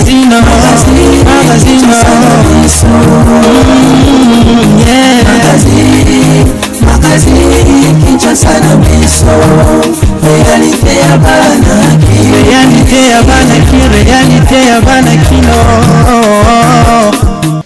Magazine, magazine, yeah. Magazine, Kinshasa na biso, réalité ya bana. Réalité ya bana ki, réalité ya bana kino.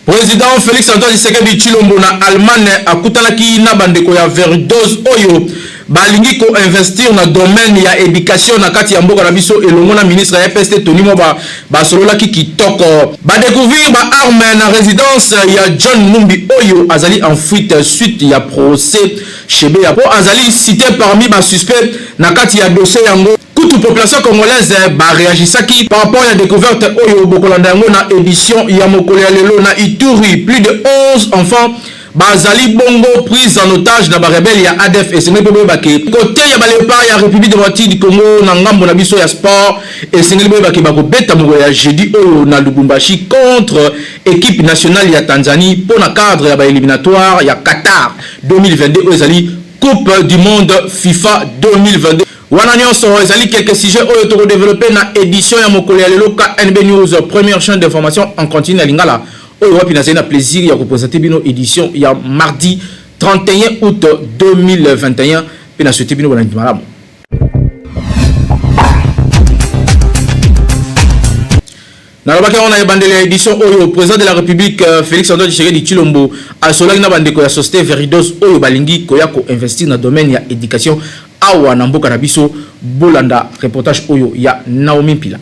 Président Félix Antoine Tshisekedi Tshilombo na Allemagne akutanaki na bandeko ya Veridos oyo balingi koinvestir na domaine ya éducation na kati ya mboka na biso. Elongo na ministre ya EPST Tony Mwaba, basololaki kitoko. Badécouvrir baarme na résidence ya John Numbi oyo azali en fuite suite ya procès Chebeya, mpo azali cité parmi basuspect na kati ya dossier yango. Kutu population congolaise baréagisaki par rapport ya découverte oyo. Bokolanda yango na édition ya mokolo ya lelo. Na Ituri, plus de 11 enfants bazali bongo prise en otage na barebele ya ADF. Esengeli mpe boyebake kote ya baléopard ya République démocratique du Congo, na ngambo na biso ya sport, esengeli boyebake bakobeta mokolo ya jeudi oyo na Lubumbashi contre équipe nationale ya Tanzanie mpo na cadre ya baéliminatoire ya Qatar 2022, oyo ezali Coupe du monde FIFA 2022. Wana nyonso ezali quelques sujets oyo tokodévelopper na édition ya mokolo ya lelo. KNB News, première chaîne d'information en continu na lingala, oyo wapi nazali na plaisir ya koprésenter bino édition ya mardi 31 août 2021, mpe na souhaite bino bolandi malamu. Nalobaki yango na ebandeli ya édition oyo, président de la République Félix Antoine Tshisekedi Tshilombo asolaki na bandeko ya société Veridos oyo balingi koya koinvestir na domaine ya éducation awa na mboka na biso. Bolanda reportage oyo ya Naomi Mpila.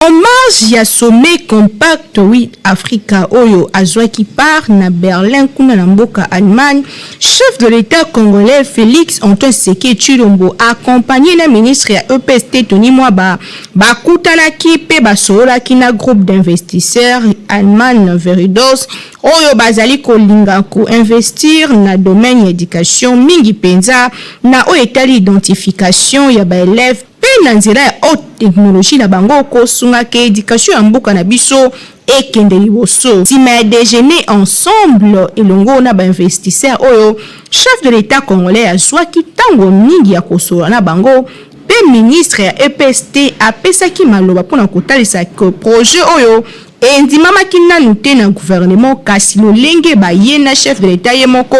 En marge ya sommet Compact with Africa oyo azwaki part na Berlin kuna na mboka Allemagne, chef de l'État congolais Félix Antoine Tshisekedi Tshilombo, accompagné na ministre ya EPST Tony Mwaba, bakutanaki mpe basololaki na groupe d'investisseurs allemand Veridos oyo bazali kolinga koinvestir na domaine ya éducation, mingi mpenza na oyo etali identification ya baélève, mpe na nzela ya haute technologie na bango kosungaka éducation ya mboka na biso ekende liboso. Nsima ya déjeuner ensemble elongo na bainvestisseur oyo, chef de l'État congolais azwaki ntango mingi ya kosolola na bango, mpe ministre ya EPST apesaki maloba mpona kotalisa ke projet oyo endimamaki nanu te na gouvernement, kasi lolenge baye na chef de l'État ye moko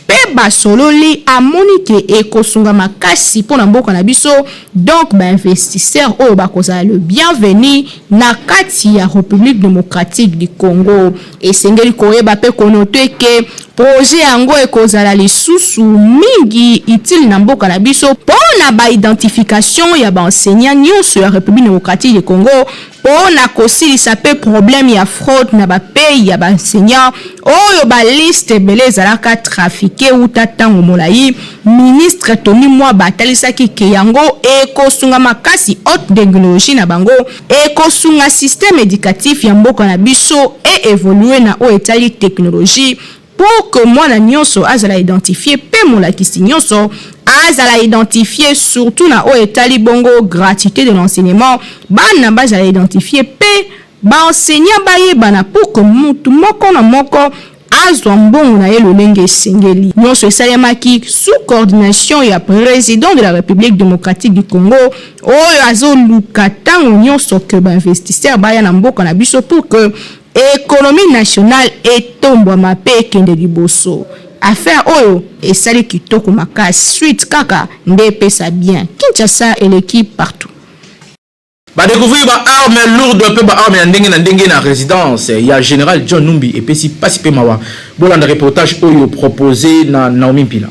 mpe basololi, amoni ke ekosunga makasi mpona mboka na biso. Donc bainvestisseur oyo bakozala le bienvenu na kati ya République démocratique du Congo. Esengeli koyeba mpe konoter ke projet yango ekozala lisusu mingi utile na mboka na biso mpo na baidentification ya baenseignant nyonso ya République démocratique du Congo, mpo na kosilisa mpe problème ya fraude na bapaie ya baenseignant oyo baliste ebele ezalaka trafiqué wuta ntango molai. Ministre Tony Mwaba atalisaki ke yango ekosunga makasi haute technologie na bango, ekosunga système éducatif ya mboka na biso eévoluer na oyo etali technologie, pour que mwana nyonso azala identifié mpe molakisi nyonso azala identifié, surtout na oyo etali bongo gratuité de l'enseignement. Bana bazala identifié mpe baenseignant bayebana, pour que mutu moko na moko azwa mbongo na ye lolenge esengeli. Nyonso esalemaki sous coordination ya président de la République démocratique du Congo oyo azoluka ntango nyonso ke bainvestisseur baya na mboka na biso pour que économie nationale etombwama mpe ekende liboso. Affaire oyo esali kitoko makasi, suite kaka nde epesa bien. Kinshasa eleki partout. Badécouvrir baarme lourde mpe baarme ya ndenge na ndenge na résidence ya général John Numbi. Epesi mpasi mpe mawa. Bolanda reportage oyo proposé na Naomi Mpila.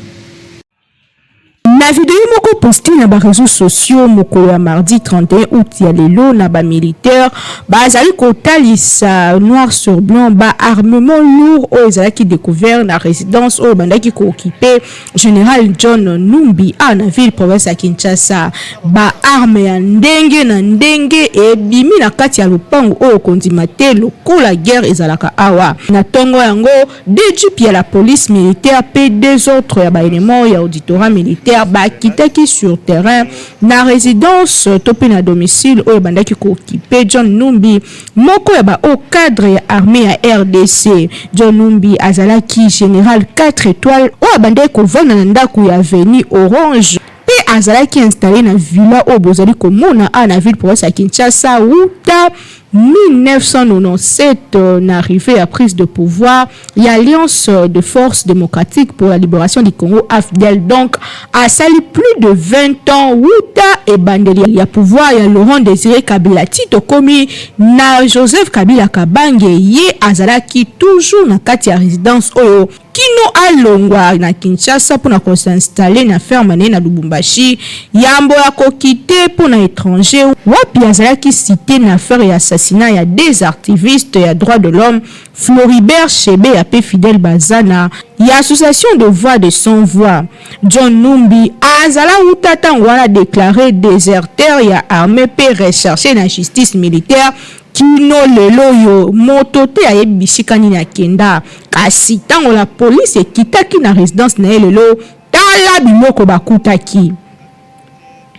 Na video moko posté na baréseaux sociaux mokolo ya mardi 31 août ya lelo, na bamilitaire bazali kotalisa noir sur blanc baarmement lourd oyo ezalaki découvert na résidence oyo bandaki kooccuper général John Numbi a na ville province ya Kinshasa. Baarme ya ndenge na ndenge ebimi na kati ya lopango oyo, kondima te lokola guerre ezalaka awa. Na ntongo yango, deux jeep ya la police militaire mpe deux autres ya baélément ya auditorat militaire bakitaki sur terrain na résidence to mpe na domicile oyo ebandaki kooccuper John Numbi, moko ya bahaut cadre ya armée ya RDC. John Numbi azalaki général 4 étoiles oyo abandaki kovanda na ndako ya avenue Orange, mpe azalaki installé na villa oyo bozali komona awa na ville province ya Kinshasa wuta. 1997 na arrivée ya prise de pouvoir ya Alliance de forces démocratiques pour la libération du Congo AFDL. Donc asali plus de 20 ans wuta ebandeli ya pouvoir ya Laurent Désiré Kabila ti tokomi na Joseph Kabila Kabange, ye azalaki toujours na kati ya résidence oyo kino alongwa na Kinshasa mpona kos'installer na ferme na ye na Lubumbashi, yambo ya koquitter mpona étranger, wapi azalaki cité na affaire ya assassinat ya des activistes ya droit de l'homme, Floribert Chebeya mpe Fidèle Bazana ya Association de voix de sans voix. John Numbi azala wuta ntango wana déclaré déserteur ya armée mpe recherché na justice militaire. Kino lelo oyo, moto te ayebi bisika nini akenda. Kasi ntango la police ekitaki na résidence na ye lelo, tala biloko bakutaki.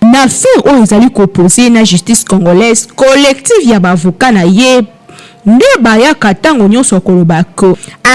Na affaire oyo ezali koposer na justice congolaise, collectif ya baavocat na ye nde bayaka ntango nyonso koloba ke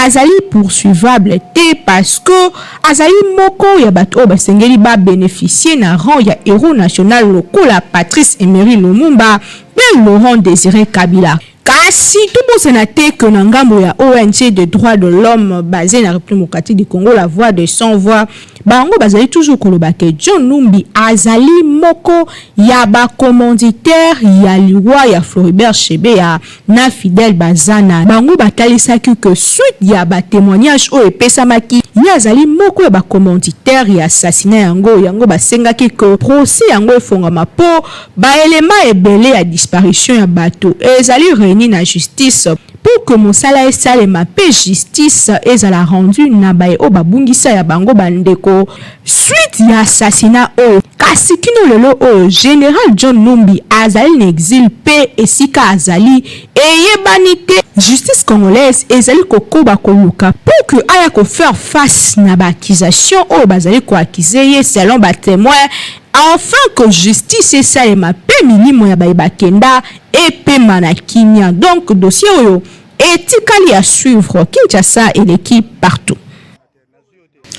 azali poursuivable te, parce que azali moko ya bato oyo basengeli babénéficier na rang ya héros national lokola Patrice Emery Lumumba mpe Laurent Désiré Kabila. Kasi tobosana te ke na ngambo ya ONG de droit de l'homme basé na République démocratique du Congo, la Voix de sans voix, bango bazali toujours koloba ke John Numbi azali moko ya bacommanditaire ya liwa ya Floribert Chebeya na Fidèle Bazana. Bango batalisaki ke suite ya batémoignage oyo epesamaki, ye azali moko ya bacommanditaire ya assassinat yango. Yango basengaki ke procès yango efongama, mpo baélément ebele ya disparition ya bato ezali réuni na justice, pour que mosala esalema mpe justice ezala rendu na baye oyo babungisa ya bango bandeko suite ya assassinat oyo. Kasi kino lelo oyo, général John Numbi azali na exil mpe esika azali eyebani te. Justice congolaise ezali kokoba koluka pour que aya kofaire face na baaccusation oyo bazali koaccuser ye selon batémoin, afin que justice esalema mpe milimo ya baye bakenda epema na kimia. Donc dossier oyo etikali à suivre. Kinshasa eleki partout.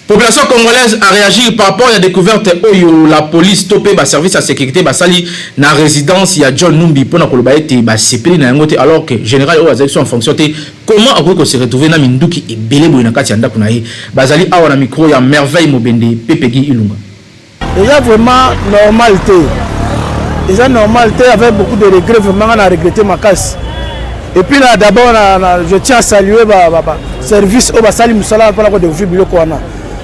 Population congolaise a réagi par rapport à la découverte oyo la police to mpe baservice ya sécurité basali na résidence ya John Numbi, mpona koloba ete basepeli na yango te, alors que général oyo azali so en fonction te, comment akoki kose retrouver na minduki ebele boye na kati ya ndako na ye? Bazali awa na micro ya Merveille Mobende Pepegi Ilunga. Eza vraiment normal te, eza normal te. Avec beaucoup de regret, vraiment nga na regretté makasi. Et puis là, d'abord na, je tiens à saluer ba, ba, ba service oyo basali mosala mpona kodécouvrir biloko wana,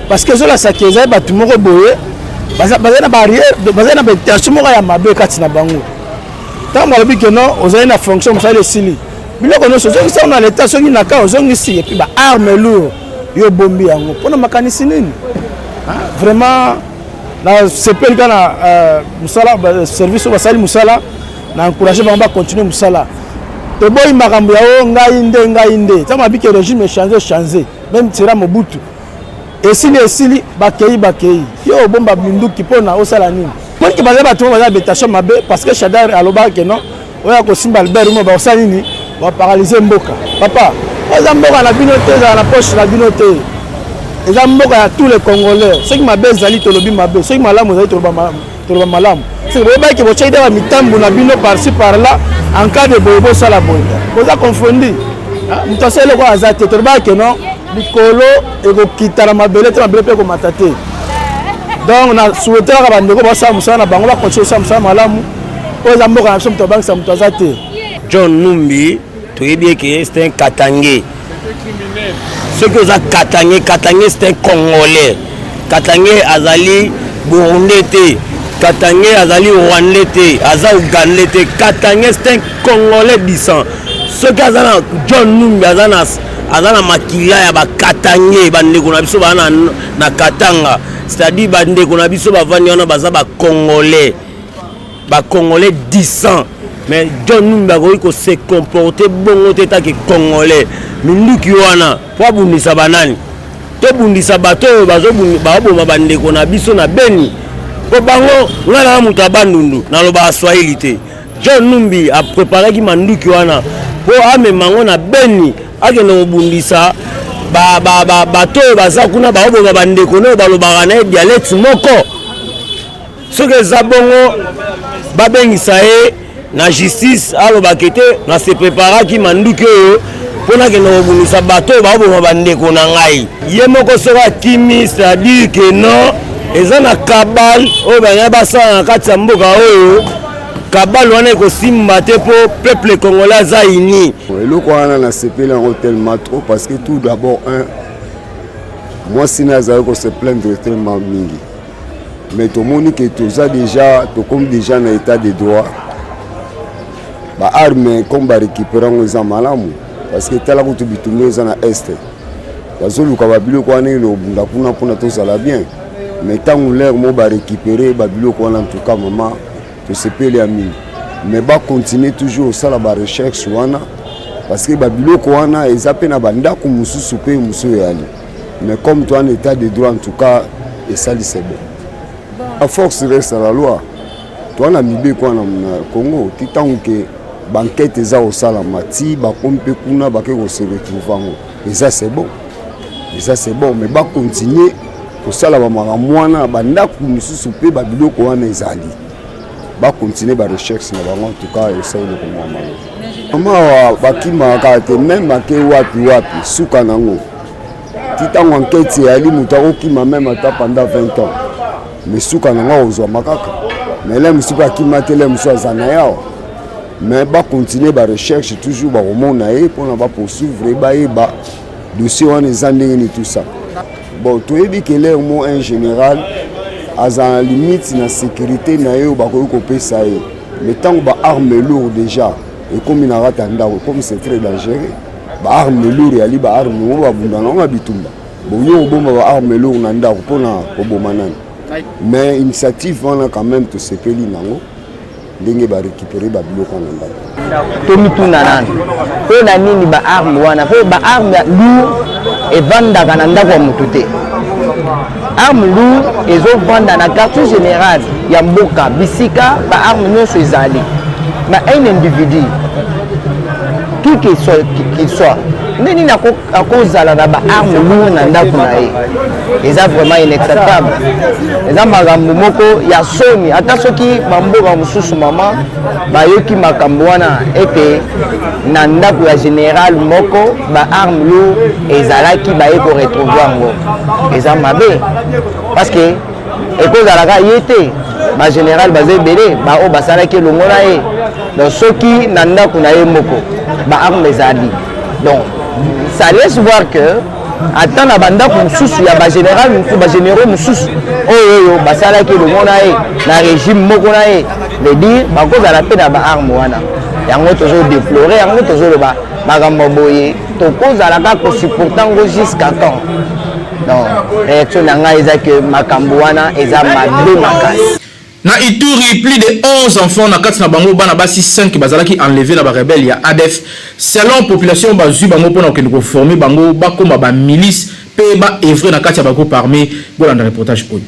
parce que ezolasaki ezali bato moko boye bazali na barrière, bazali na baintention moko ya mabe kati na bango. Ntango balobi ke non, ozali na fonction, mosala esili, biloko nyonso ozongisi yango na leta, soki na ka ozongisi, et puis baarme lourde yo obombi yango mpona makanisi nini? Vraiment nasepeli kaka na mosala service oyo basali mosala, na encourage bango bacontinue mosala. Toboyi makambo ya o ngai nde, ngai nde. Ntango babiki régime echange, change même tira Mobutu esili, esili, bakei, bakei. Yo obomba minduki mpona osala nini? Monike baza bato oyo baza betation mabe, parce que Shadary alobaka ke non, oyo akosimba Albert mo bakosala nini? Baparalyser mboka. Papa, eza mboka na bino te, ezala na poche na bino te, eza mboka ya tous les Congolais. Soki mabe ezali, tolobi mabe; soki malamu ezali, toloba malamu. Soki boyebaki botyaki te bamitambu na bino par-ci par-là, en cas de boye bosala boye, boza confondi. Moto asali eloko aza te. Tolobaka ke non, likolo ekokita na mabele te, mabele mpe ekomata te. Donc na souhaite kaka bandeko basala mosala na bango, bacontinue kosala mosala malamu. Oyo eza mboka na biso, moto abangisa moto aza te. John Numbi, toyebi eke c'est un Katangais. Soki oza Katangais, Katangais c'est un Congolais. Katangais azali Burundais te, Katangais azali Rwandais te, aza Ougandais te. Katangais, c'est un Congolais du sang. Soki aza na John Numbi, aza na makila ya bakatangais. Bandeko na biso baza na Katanga, c'est-à-dire bandeko na biso bavandi wana, baza bacongolais, bacongolais du sang. Mais John Numbi akoki kose comporter bongo te take Congolais. Minduki wana mpo abundisa banani? Tobundisa bato oyo bazoboma bandeko na biso na Beni? Mpo bango, ngai nanga moto ya Bandundu, nalobaka Swahili te. John Numbi apreparaki manduki wana mpo amema yango na Beni, akende kobundisa bato oyo baza kuna, baoboma bandeko oyo balobaka na ye dialecte moko. Soki eza bongo, babengisa ye. Na justice alobaka te na se preparaki manduki oyo mpo nakende kobundisa bato oyo baoboma bandeko na ngai. Ye moko soki akimi, c'est-à-dire que non, eza na cabale oyo balingi basala na kati ya mboka oyo. Cabale wana ekosimba te mpo peuple congolais aza uni. Eloko wana nasepeli yango tellement trop, parce que tout d'abord, un mwasi na azali kose plaindre tellement mingi, mais tomoni ke toza déjà, tokomi déjà na état de droit. Baarmes comme barécupérer yango, eza malamu, parce que tala kutu bitumba eza na Est, bazoluka babiloko wana ene obunda kuna mpona tozala bien. Mais ntango l'heure mo barécupérer babiloko wana, en tout cas mama, tosepeli ya mingi. Mais bacontinue toujours kosala barecherche wana, parce que babiloko wana eza mpe na bandako mosusu mpe mosusu eyali. Mais comme toi en état de droit, en tout cas esali, c'est bon. La force reste à la loi. Toa na mibeko wana na Congo. Ti ntango ke baenquête eza kosalama, ti bakomi mpe kuna, bake kose retrouver yango, eza c'est bon, eza c'est bon. Mais bacontinue kosala bamakambo wana, bandako mosusu mpe babiloko wana ezali, bacontinue barecherche na bango. En tout cas esali eloko mwa malamu. Mama, bakimaka kaka te, même ake wapi wapi, suka nango ti ntango enquête eyali. Moto akokima même ata pendant 20 ans, mais suka nango akozwama kaka. Mais le mosusu mpe akima te, le mosusu aza na ye awa. Mais bacontinue barecherche toujours, bakomona ye mpona bapoursuivre, bayeba dossier wana eza ndenge nini, tout ça. Bon, toyebi ke l'heure mo un général aza na limite na sécurité na ye oyo bakoki kopesa ye. Mais ntango baarme lourde déjà ekómi na kati ya ndako, ekomi, c'est très dangereux. Baarme lourde yali baarme oyo babunda nango na bitumba. Boyo kobomba baarme lourde na ndako mpona koboma nani? Mais initiative wana quand même tosepeli nango, ndenge barécupérer babiloko wana ndako. Tomituna nanu mpo na nini baarme wana, mpo baarme lourd evandaka na ndako ya motu te. Arme lourd ezovanda na quartier général ya mboka, bisika baarme nyonso ezali. Ma un individu, qui qu'il soit, qu'il soit, nde nini akozala na baarme lourd na ndako na ye? Eza vraiment inacceptable, eza makambo moko ya soni. Ata soki bamboka mosusu, mama, bayoki makambo wana ete na ndako ya général moko baarme lourd ezalaki, baye koretrouver yango, eza mabe, parce que ekozalaka ye te, bagénéral baza ebele baoyo basalaki elongo na ye. Donc soki na ndako na ye moko baarme ezali, donc ça laisse voir que ata na bandako mosusu ya bagénéral mosusu, bagénéraux mosusu oyo basalaki elongo na ye na régime moko na ye, veut dire bakozala mpe na baarme wana. Yango tozodéplorer, yango tozoloba. Makambo boye tokozala kaka kosupporter yango jusqu'à quand? Donc réaction na ngai eza ke makambo wana eza mabe makasi. Na Ituri, plus de 11 enfants, na kati na bango bana basi 5, bazalaki enlevé na barebele ya ADF. Selon population, bazwi bango mpona kokende koformer bango bakóma bamilice mpe baœuvrer na kati ya bagroupe armé. Bolanda reportage oyo.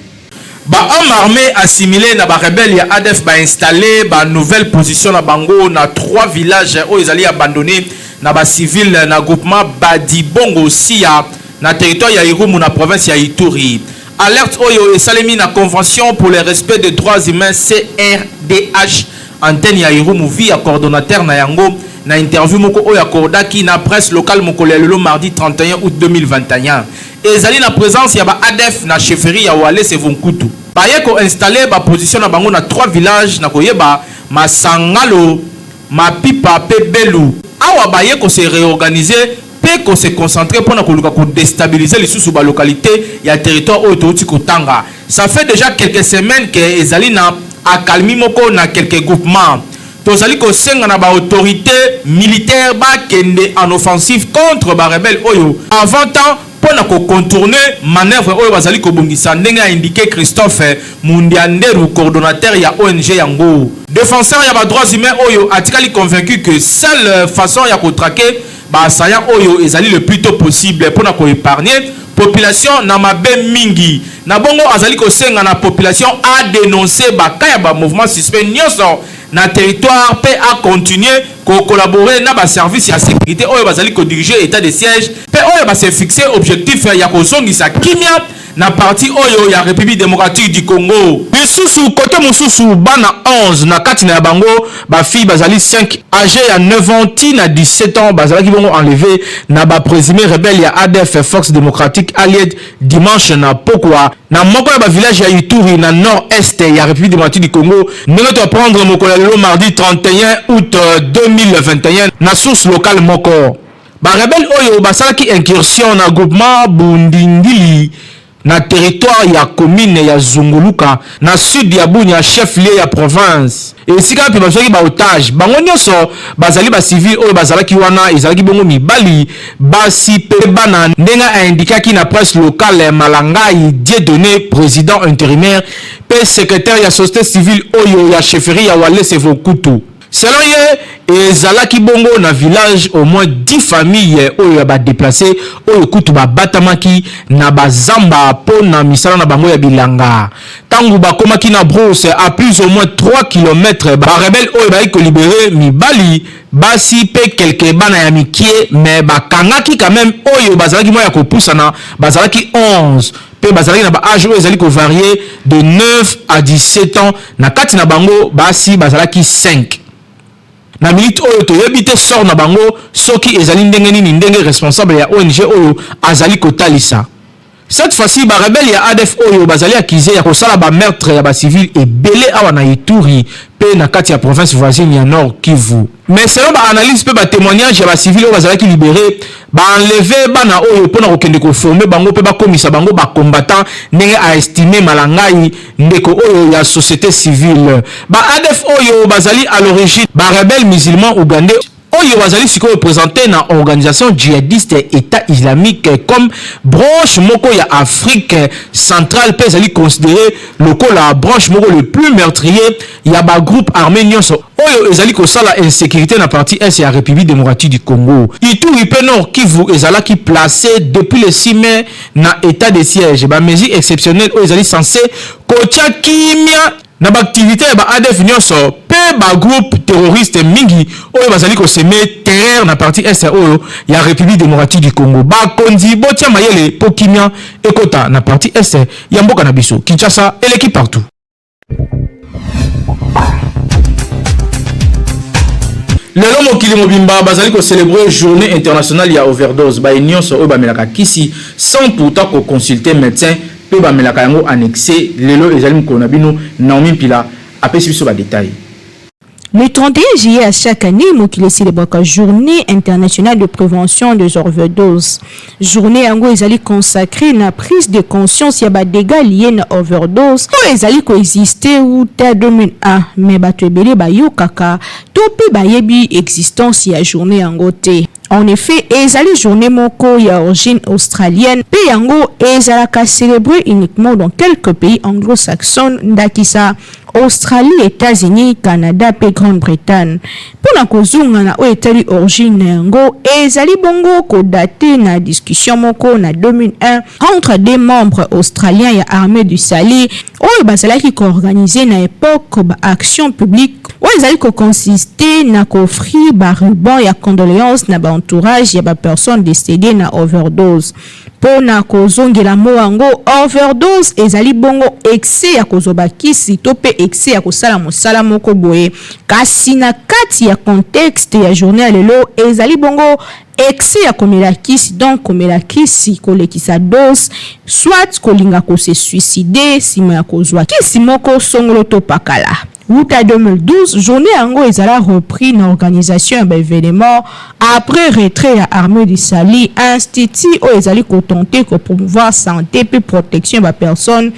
Bahomme armé assimilé na barebele ya ADF bainstalle banouvelle position na bango na trois villages oyo ezali abandonné na bacivile na groupement Badibongo Sia, na territoire ya Irumu, na province ya Ituri. Alerte oyo esalemi na Convention pour le respect des droits humains, CRDH, antenne ya Irumu, via coordonnateur na yango, na interview moko oyo akordaki na presse locale mokolo ya lelo, mardi 31 août 2021. Ezali na présence ya ba ADF na chefferie ya Walese Vonkutu. Baye koinstalle baposition na bango na trois villages na koyeba Masangalo, Mapipa mpe Belu. Awa baye kose réorganiser mpe kose concentrer mpona koluka kodéstabiliser lisusu balocalité ya territoire oyo touti kotanga. Ça fait déjà quelques semaines ke ezali na accalmie moko na quelques groupements. Tozali kosenga na baautorité militaire bakende en offensive contre barebele oyo avant temps, mpo na kocontourner manœuvre oyo bazali kobongisa, ndenge aindiqué Christophe Mundianderu, coordonnateur ya ONG yango. Défenseur ya badroits humains oyo atikali convaincu que seule façon ya kotraquer baassaillant oyo ezali le plus tôt possible mpona koépargner population na mabe mingi. Na bongo azali kosenga na population adénoncer bacas ya bamouvement suspect nyonso na territoire mpe acontinue kocollaborer na baservice ya sécurité oyo bazali kodiriger état de siège mpe oyo base fixé objectif ya kozongisa kimia. na partie oyo ya Republique democratique du Congo. Lisusu cote mosusu bana 11 na kati na ya bango ba filles bazali 5 ages ya 9 ans ti na 17 ans bazalaki bongo enlever na ba presumes rebelles ya ADF, Forces democratiques alliées, dimanche na pokwa na moko ya ba villages ya Ituri na nord-est ya Republique democratique du Congo, ndenge to apprendre mokolo ya lelo mardi 31 août 2021 na source locale moko. Ba rebelles oyo basalaki incursion na groupement Bundingili na territoire ya commune ya Zunguluka na sud ya Bunia, chef-lieu ya province, esika wapi bazwaki ba otages. Bango nyonso bazali ba civils oyo bazalaki wana, ezalaki bongo mibali, basi mpe bana, ndenge aindikaki na presse locale Malangai Dieudonné, president intérimaire mpe secrétaire ya société civile oyo ya chefferie ya Walese Vokutu. Selon ye, ezalaki bongo na village au moins 10 familles oyo ya ba deplaces oyo kutu babatamaki na bazamba mpo na misala na bango ya bilanga. Ntango bakomaki na brousse à plus ou moins 3 km, ba rebelles oyo bayaki kolibérer mibali, basi mpe quelques bana ya mikie, mais bakangaki quand même oyo bazalaki mwa ya kopusana, bazalaki 11 mpe bazalaki na ba âge oyo ezali kovarier de 9 à 17 ans. Na kati na bango basi bazalaki 5. Na minute oyo toyebi te sort na bango soki ezali ndenge nini, ndenge responsable ya ONG oyo azali kotalisa. Cette fois-ci, barebelles ya ADF oyo bazali accusé ya kosala bameurtre ya bacivile ebele awa na Ituri mpe na kati ya province voisine ya Nord Kivu. Mais selon baanalyse mpe batémoignage ya bacivile oyo bazalaki libéré, baenlever bana oyo mpona kokende koformer bango mpe bakomisa bango bacombattant, ndenge aestime Malangai, ndeko oyo ya société civile. Ba ADF oyo bazali à l'origine barebelle musulman ougandais oyo bazali sikoyo présenté na organisation djihadiste État islamique comme branche moko ya Afrique centrale, mpe ezali considéré lokola branche moko le plus meurtrier ya bagroupe armé nyonso oyo ezali kosala insécurité na partie est ya République démocratique du Congo. Ituri mpe Nord Kivu ezalaki placé depuis le 6 mai na état de siège, bamesure exceptionnelle oyo ezali censé kotia kimia na baactivité ya ba ADF nyonso mpe bagroupe terroriste mingi oyo bazali kosemer terreur na partie est oyo ya République démocratique du Congo. Bakonzi, botia mayele mpo kimia ekota na partie est ya mboka na biso. Kinshasa eleki partout. Lelo mokili mobimba bazali kocélébrer Journée internationale ya overdose. Baye nyonso oyo bamelaka kisi sans pourtant koconsulter médecin mpe bamelaka yango en excès, lelo ezali mokolo na bino. Naomi Mpila apesi biso badetail. Le 31 juillet à chaque année, mokili célèbre Journée internationale de prévention des overdoses. Journée yango ezali consacrée na prise de conscience ya ba dégâts liés na overdose oyo ezali koexister wuta 2001, mais bato ebele bayokaka to mpe bayebi existence ya journée yango te. En effet, ezali journée moko ya origine australienne mpe yango ezalaka célébré uniquement dans quelques pays anglo-saxons, ndakisa Australie, États-Unis, Canada mpe Grande-Bretagne. Mpona kozonga na oyo etali origine na yango, ezali bongo kodater na discussion moko na 2001 entre des membres australiens ya Armée du Salut oyo bazalaki koorganiser na époque baaction publique oyo ezali koconsister na koofrir baruban ya condoléance na baentourage ya bapersone décédé na overdose. Mpo na kozongela mo yango, overdose ezali bongo excès ya kozwa bakisi to mpe excès ya kosala mosala moko boye. Kasi na kati ya contexte ya journée ya lelo, ezali bongo excès ya komela kisi, donc komela kisi kolekisa dose, soit kolinga kose suicider nsima ya kozwa kisi moko songolo to pakala. Wuta 2012, journée yango ezala repris na organisation ya baévénement après retrait ya Armée du Salut, institut oyo ezali kotenter kopromouvoir santé mpe protection ya bapersone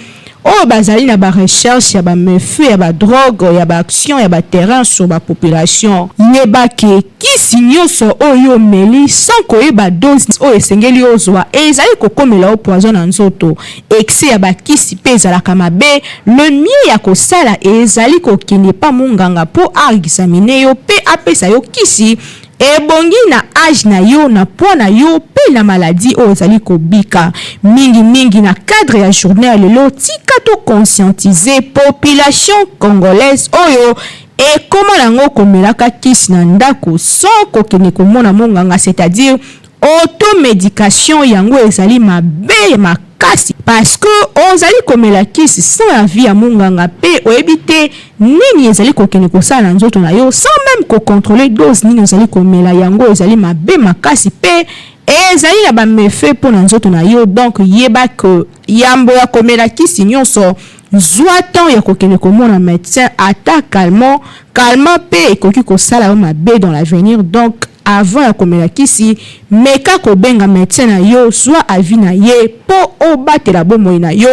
oyo bazali na barecherche ya baméfait ya badrogue, ya baaction ya baterrain sur bapopulation. Yeba ke kisi nyonso oyo omeli sans koyeba dose oyo esengeli ozwa ezali kokomela yo poison na nzoto. Excès ya bakisi mpe ezalaka mabe. Le mieux ya kosala ezali kokende pa monganga mpo aexaminer yo mpe apesa yo kisi ebongi na âge na yo, na poids na yo mpe na maladie oyo ezali kobika. Mingimingi na cadre ya journée ya lelo, tika toconscientiser population congolaise oyo ekóma nango komelaka kisi na ndako sans kokende komona monganga, c'est-à-dire automédication. Yango ezali mabe makasi. makasi parce que ozali komela kisi sans avis ya monganga mpe oyebi te nini ezali kokende kosala na nzoto na yo, sans même kocontrôler dose nini ozali komela. Yango ezali mabe makasi mpe ezali na baméfaits mpo na nzoto na yo. Donc yeba ke yambo ya komela kisi nyonso, zwa temps ya kokende komona médecin. Ata calmant, calmant mpe ekoki kosala yo mabe dans l'avenir. Donc avant ya komela kisi, meka kobenga médecin na yo, zwa avis na ye mpo obatela bomoi na yo,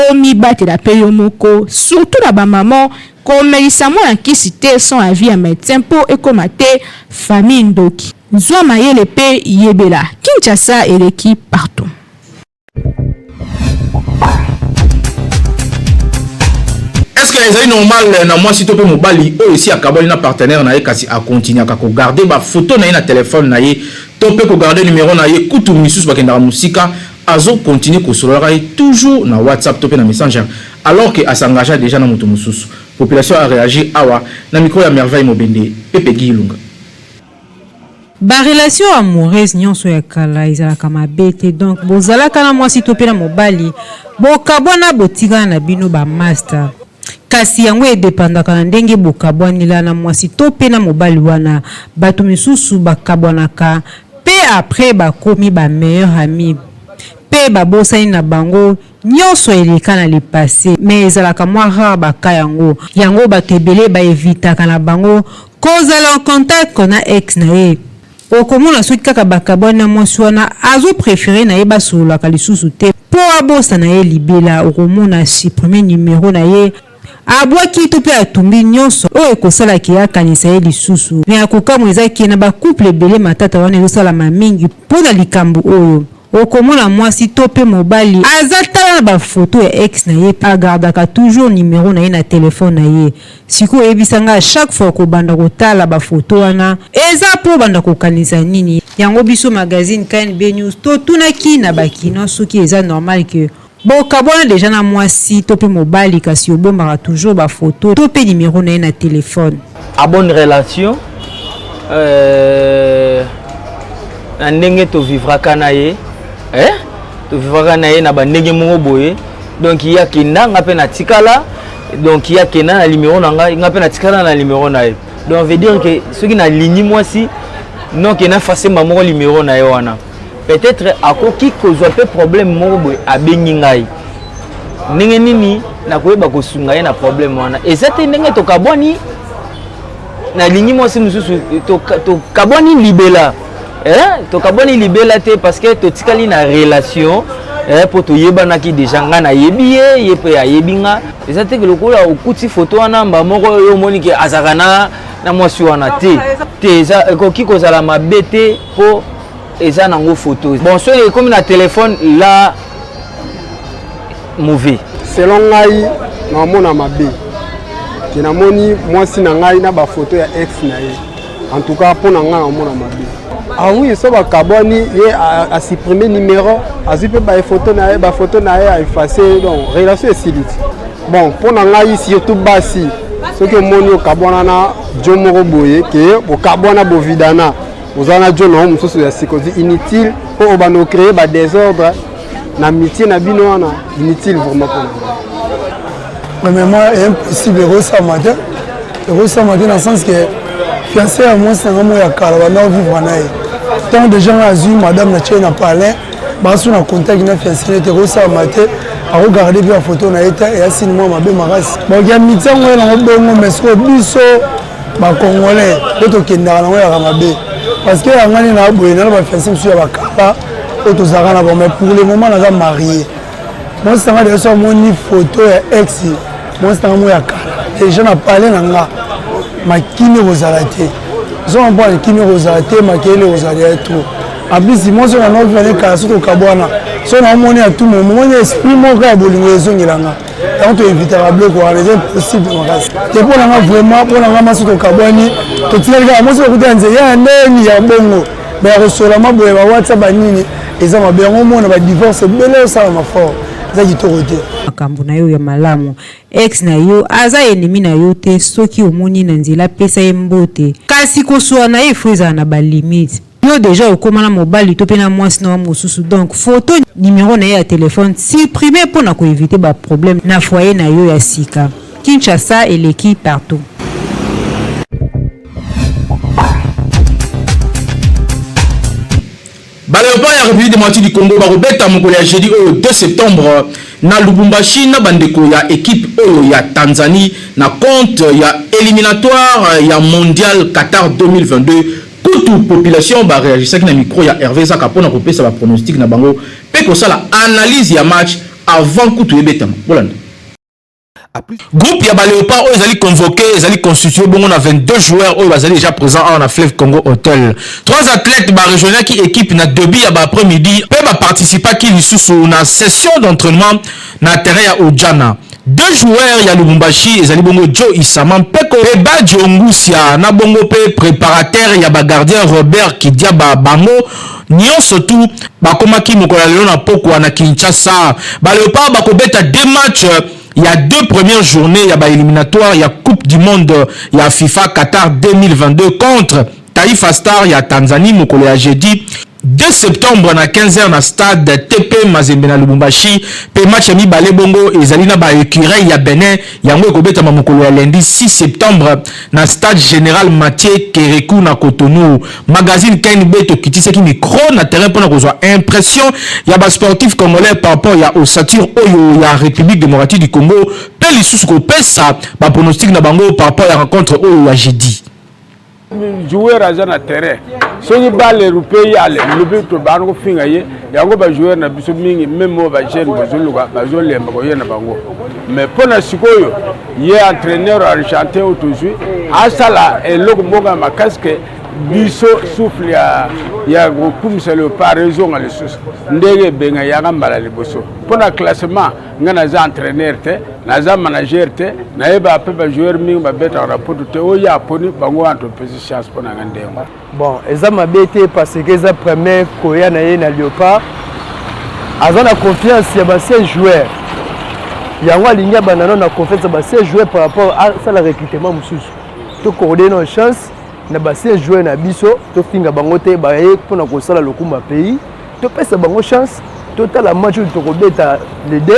omibatela mpe yo moko. Surtout na bamama, komelisa mwana kisi te sans avis ya médecin mpo ekóma te famille ndoki. Zwa mayele mpe yebela. Kinshasa eleki partout. Est-ce que ezali normal na mwasi to mpe mobali oyo esi akabwani na partenaire na ye, kasi akontinuaka kogarder bafoto na ye na telefone na ye to mpe kogarder numero na ye? Kutu misusu bakendaka mosika, azokontinue kosololaka ye toujours na WhatsApp to mpe na Messenger, alors que asengagea déjà na moto mosusu? Population a réagi awa na micro ya Merveille Mobende Pepe Gilunga. Barelation amoureuse nyonso ya kala ezalaka mabe te. Donc bozalaka na mwasi to mpe na mobali, bokabwana, botikana na bino bamaster, kasi yango edépendaka na ndenge bokabwanila na mwasi to mpe na mobali wana. Bato misusu bakabwanaka mpe après bakomi bameilleur ami mpe babosani na bango nyonso eleka na le passé, mais ezalaka mwa rare baka yango. Yango bato ebele baevitaka na bango kozala en contact na ex na ye. Okomona soki kaka bakabwani na mwasi wana, azopréférer na ye basololaka lisusu te mpo abosana ye libela. Okomona supprime numero na ye, abwaki to mpe atumbi nyonso oyo ekosalaki ye akanisa ye lisusu. Me akokamwa ezaki na bacouple ebele, matata wana ezosalama mingi mpo na likambo oyo. Okomona mwasi to mpe mobali aza tala na bafoto ya ex na ye, agardaka toujours numero na ye na telefone na ye. Sikoyo oyebisa ngai, chaque fois kobanda kotala bafoto wana eza mpo obanda kokanisa nini? Yango biso magazine KNB News totunaki na bakino soki eza normal ke bokabwana deja na mwasi to mpe mobali, kasi obombaka toujours bafoto to mpe numero na ye na telefone. A bonne relation na ndenge tovivraka na ye, eh? Tovivraka na ye na bandenge moko boye. Donc ye akenda, nga mpe natikala. Donc ye akenda na numero na ngai, nga mpe natikala na numero na ye. Donc veut dire que soki nalingi mwasi, noke nafasemba moko numero na ye wana, peut-être akoki kozwa mpe problème moko boye, abengi ngai, ndenge nini nakoyeba kosunga ye na problème wana? Eza te ndenge tokabwani, nalingi mwasi mosusu, tokabwani libela, eh? Tokabwani libela te, parce que totikali na relation, eh, mpo toyebanaki déjà. Ngai nayebi ye, ye mpe ayebi nga. Eza te lokola okuti foto wana mba moko, yo omoni ke azalaka na mwasi wana te. Te, eza ekoki kozala mabe te mpo eza nango photo. Bon, soki ekomi na telefone, la mauvais. Selon ngai, naomona mabe ke namoni mwasi na ngai na bafoto ya ex na ye. En tout cas, mpo na ngai, naomona mabe. Ah oui, so bakabwani, ye asupprime numéro, azwi mpe bafoto na ye, bafoto na ye aefface, donc relation esili ti. Bon, mpo na ngai, surtout basi, soki omoni okabwana na jo moko boye, ke okabwana, bovidana, oza na jo na yo mosusu ya sika, ozwi, inutile mpo obanda ocréer badésordre na amitié na bino wana, inutile vraiment mpona. Premièrement, impossible, ekosama te, ekosama te na sens que fiancé ya mwasi na nga moko ya kala banda ovivre na ye, ntango déjà nga azwi madame na tie na palin, baso na contact na fiancé nete, ekosalama te. Akogarde mpe bafoto na ye te, eya sini mwa mabe makasi. Donc ya miti yango ye nango bongo, mais sikoyo biso bacongolais mpe tokendaka nango yaka mabe, parce que yanga nde na boye nana bafiancé mosusu ya bakala oyo tozalaka na bango, mais pour le moment naza marié. Mwasi nanga deja so amoni photo ya ex mwasi nanga mo ya kala deja na pale na nga, makimi ekozala te. Ozo comprendre? Kimi ekozala te, makelele ekozala ya trop. En plus, mwasi oyo nanga ofane kala, so tokabwana, so naomoni ya tout moment, moni esprit moko ya bolingo ezongelanga. Yango toevitaka biloko wana, eza impossible makasi te mpo nanga vraiment. Mpo nanga, masi tokabwani, totikali kaka mwasi bakuta ya nzela ya ndeni ya bongo ya kosolama boye, bawhatsapp banini, eza mabe. Yango omona badivorce ebele osalama fort, eza kitoko te. Makambo na yo ya malamu, ex na yo aza ennemi na yo te. Soki omoni na nzela, pesa ye mbote, kasi koswa na ye efo ezala na balimite. Yo dejà okoma na mobali to pe na mwasi na yo mosusu donc photo, numero na ye ya telephone supprimer pona ko eviter ba problèmes na foyer na yo ya sika. Kinshasa eleki partout. Ba Leopards ya Republique democratique du Congo bakobeta mokolo ya jeudi oyo 2 septembre na Lubumbashi na bandeko ya equipe oyo ya Tanzanie na compte ya eliminatoire ya Mondial Qatar 2022. Kutu population ba reagisaki na micro ya Herve Zaka pona kopesa ba pronostics na bango pe kosala analyse ya match avant kutu ebetama. Bolanda. Groupe ya ba Leopards oyo ezali convoqué ezali constitué bongo na 22 joueurs oyo bazali déjà présents awa na Fleuve Congo Hotel. Trois athlètes ba rejoignaki équipe na début ya ba après-midi pe ba participaki lisusu na session d'entraînement na terrain ya Ojana. Deux joueurs ya Lubumbashi ezali bongo Joe Isama Mpeko pe Badio Ngusia na bongo pe préparateur ya ba gardiens Robert Kidiaba bango nionso tout bakomaki mokolo ya lelo na pokwa na Kinshasa. Ba Leopards bakobeta deux matchs ya deux premières journées ya ba éliminatoires ya Coupe du monde ya FIFA Qatar 2022 contre Taifa Star ya Tanzanie mokolo ya jeudi 2 septembre na 15h na stade TP Mazembe na Lubumbashi pe match ya mibale bongo ezali na ba Ecureuils ya Benin yango ekobetama mokolo ya lundi 6 septembre na stade general Mathieu Kerekou na Cotonou. Magazine KNB tokitisaki micro na terrain pona kozwa impression ya ba sportifs congolais par rapport ya ossature oyo ya Republique democratique du Congo pe lisusu kopesa ba pronostics na bango par rapport ya rencontre oyo ya jeudi. Joueur aza na terrain soki balle erupe ye ale lobi tobanda kofinga ye yango ba joueur na biso mingi meme oyo ba jeune bozoluka bazolemba koye na bango mais mpo na sikoyo ye entraîneur argentin oyo tozwi asala eloko moko ya makasi ke biso souffle ya, ya kokumisa leopard ezonga lisusu ndenge ebenga yaka mbala liboso mpo na classement Nga naza entraîneur te, naza manager te, nayeba pe ba joueurs mingi babetaka na poto te, oyo ye aponi bango wana topesi chance mpo na nga ndengo. Bon, eza mabe te parce que eza premier koya na ye na Leopard. Aza na confiance ya ba anciens joueurs. Yango alingi abanda nano na confiance ya ba anciens joueurs par rapport asala recrutement mosusu. To coordonner nos chance na ba anciens joueurs na biso, tofinga bango te, baye mpona kosala lokumu ya pays. Topesa bango chance, totala match oyo tokobeta le 2,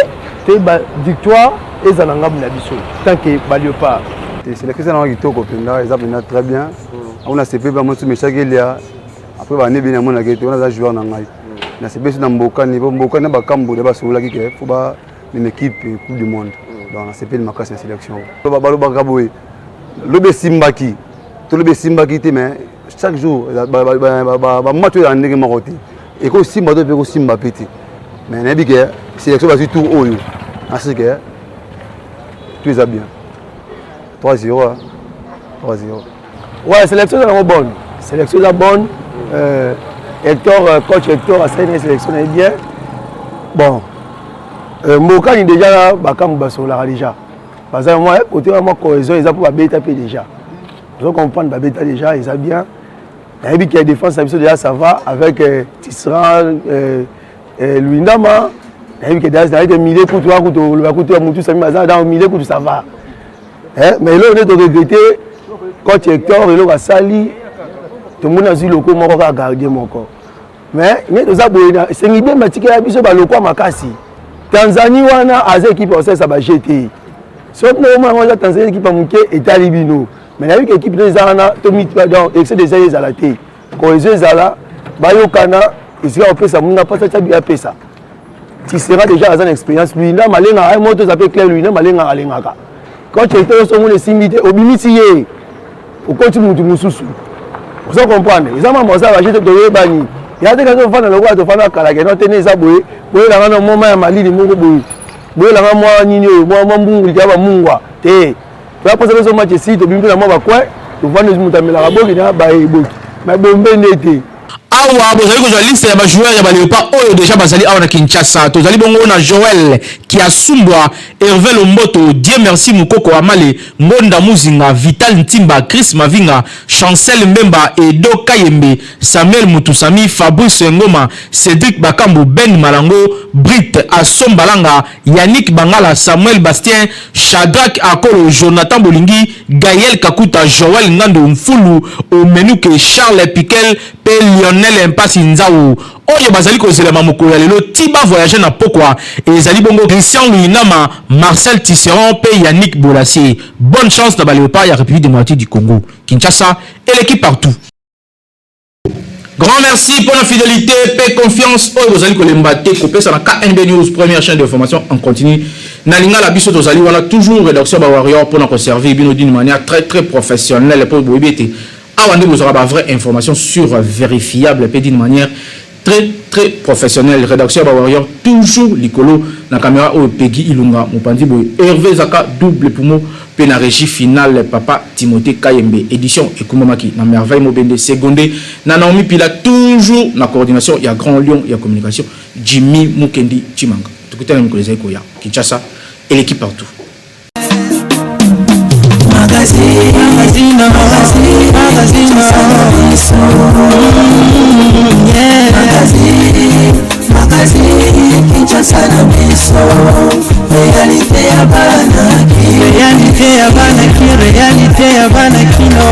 toyeba victoire ezala na ngambo na biso tant que ba Leopards. Sélection eza nango kitoko mpenza, eza mpenza très bien. Yango nasepeli mpe mosu Meshaki Elia après bane bini namonaki ete wana aza joueur na ngai. Nasepeli so na Mbokani po Mbokani na Bakambu nde basololaki ke fo bamema équipe coupe du monde. Donc nasepeli makasi na sélection. Balobaka boye lobi esimbaki to lobi esimbaki te mais chaque jour bamatch oyo ya ndenge moko te ekosimba to mpe ekosimba mpe te mais nayebi ke sélection bazwi tour oyo nasi ke tout eza bien 3 0 3 0 ouais sélection eza nango bonne sélection eza bonne euh, Hector euh, coach Hector asali na sélection na ye bien bon euh, mbokani déjà bakambo basololaka déjà baza mwa kote mwa cohésion eza mpo babeta mpe déjà ozo comprendre babeta déjà eza bien nayebi ke défense na biso déjà ça va avec euh, tisserand euh, euh, luindama nayebi ke déjà nayebi ke milieu kutu wana kutu oloba kutu ya mutu sami baza dans milieu kutu ça va eh, mais eloko nde toregrete coach Hector eloko asali tomoni azwi loko moko kaka gardien moko mais nde toza boye na esengi bien batikela biso balokwa makasi tanzanie wana aza ekipe osalisa ba jeu te soki bino omona yango eza tanzanie ekipe ya moke etali bino mais nayebi ke ekipe no eza wana donc excès deja ezala te cohésion ezala bayokana esika kopesa moninga mpasi atya bi apesa tu seras déjà aza na expérience luinda malenga ay moto eza mpe clair luinda malenga alengaka coach ete oso omona esimbi te obimisi ye okoti mutu mosusu ozo comprendre eza mambo aza baje te toyebani ya te kasi ofanda lokola tofanda kala keno te ne eza boye boyelanga na moma ya malili moko boye boyelanga mwa nini oyo mwa mbungu likaya bamungwa te toya mposa biso match esili tobimi mpe na mwa bacoin tovandi moto amelaka boki na baye boki me bombe nde te Awa bozali kozwa liste ya ba joueurs ya ba Leopards oyo dejà bazali awa na Kinshasa. Tozali bongo na Joël Kiasumbwa, Herve Lomboto, Dieu Merci Mukoko Amale, Ngonda Muzinga, Vital Ntimba, Chris Mavinga, Chancel Mbemba, Edo Kayembe, Samuel Mutusami, Fabrice Ngoma, Cedric Bakambu, Ben Malango, Brit Asombalanga, Yannick Bangala, Samuel Bastien, Shadrack Akolo, Jonathan Bolingi, Gaël Kakuta, Joël Ngandu Mfulu, Omenuke, Charles Piquel pe Lionel. Lionel Mpasi Nzau. Oyo bazali kozelama mokolo ya lelo ti ba voyager na pokwa ezali bongo Christian Luyindama, Marcel Tisserand mpe Yannick Bolasie. Bonne chance na ba Leopards ya Republique democratique du Congo. Kinshasa eleki partout. Grand merci pour la fidélité pe confiance oyo bozali kolemba te kopesa na KNB News, première chaîne d'information en continu. Na lingala biso tozali wana toujours rédaction ba warrior pour na koservir bino d'une manière très très professionnelle pour boyebi ete awa nde bozwaka ba vraie information sur vérifiable pe d'une manière très très professionnelle. Rédaction ba warrior toujours likolo na caméra oyo Peggy Ilunga mopanzi boye Hervé Zaka double poumon pe na régie finale papa Timothée Kayembe. Édition ekumbamaki na Merveille Mobende seconde na Naomi Pila, toujours na coordination ya Grand Lion ya communication Jimmy Mukendi Chimanga. Tukutana mikolo ezali koya. Kinshasa eleki partout. Magazine, magazine, magazine, yeah. Magazine, magazine, Kinshasa na biso, réalité ya bana ki, réalité ya bana ki, réalité ya bana kino.